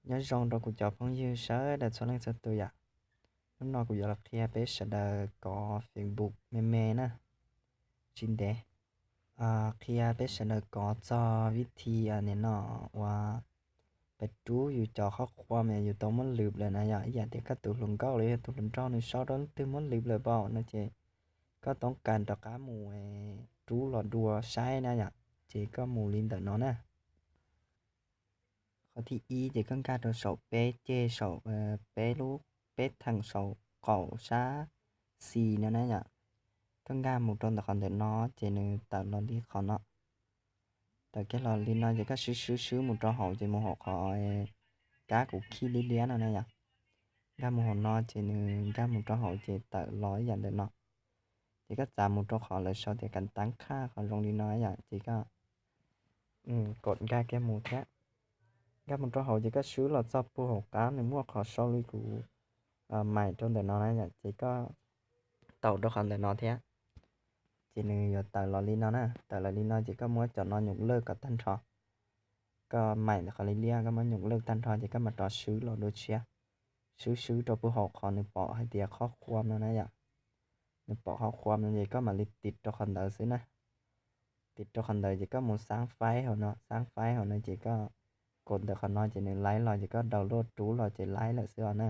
Nyob zoo rau kuv cov phooj ywg sawv daws txhua leej txhua tus yom. Hnub no kuv yuav los qhia peb sawv daws kov Facebook me me na, tsis ntev. Qhia peb sawv daws kov txog vib thi nim no uas peb rub yus cov qhob qhua mas yus tau muab lwm lawm na yom, ib yam tias koj tus hluas nkauj los yog tus hluas nraug nws sau rau leej twg muab lwm lawm pom no ces koj toob kas rov qab mus rub los dua saib na yom, ces koj mus li ntawm no na. Qhov thib ib ces koj nkag rau saum peb ceg, saum peb lub, peb theem saum qaum sab xis no na yom. Koj nkag mus rau ntawm qhov ntawm no ces nws tawm los li qhov no. Tawm kiag los li no ces koj swb swb swb mus rau hauv ces mus hauv qhov kab kuv khij liab liab no na yom. Nkag mus hauv no ces nws nkag mus rau hauv ces tawm los ib yam ntawm no. Ces koj txav mus rau qhov lawv sau tias kas tab khaj qhov zoo li no yom, ces koj kaum nkag kiag mus thiab. Nkag mus rau hauv ces koj swb los txog puag hauv qab nws muaj qhov sau li kuv maim rau ntawm no na yom, ces koj taus rau qhov ntawm no thiab. Ces nws yuav tawm los li no na, tawm los li no ces koj muab cov no nyuj lawj kom tag nrho. Koj maim ntawm qhov liab liab koj muab nyuj lawj tag nrho ces koj mam rov swb los dua tshiab. Swb swb rau puag hauv qhov nws pom hais tias qhob qhua no na yom. Nws pom qhob qhua no ces koj mam li tiv rau qhov ntawd xwb na. Tiv rau qhov ntawd ces koj mus xaab faib hauv no, xaab faib hauv no ces koj kaum ntawm qhov no ces nws laib los ces koj daus luaj rub los ces laib lawm xwb os na.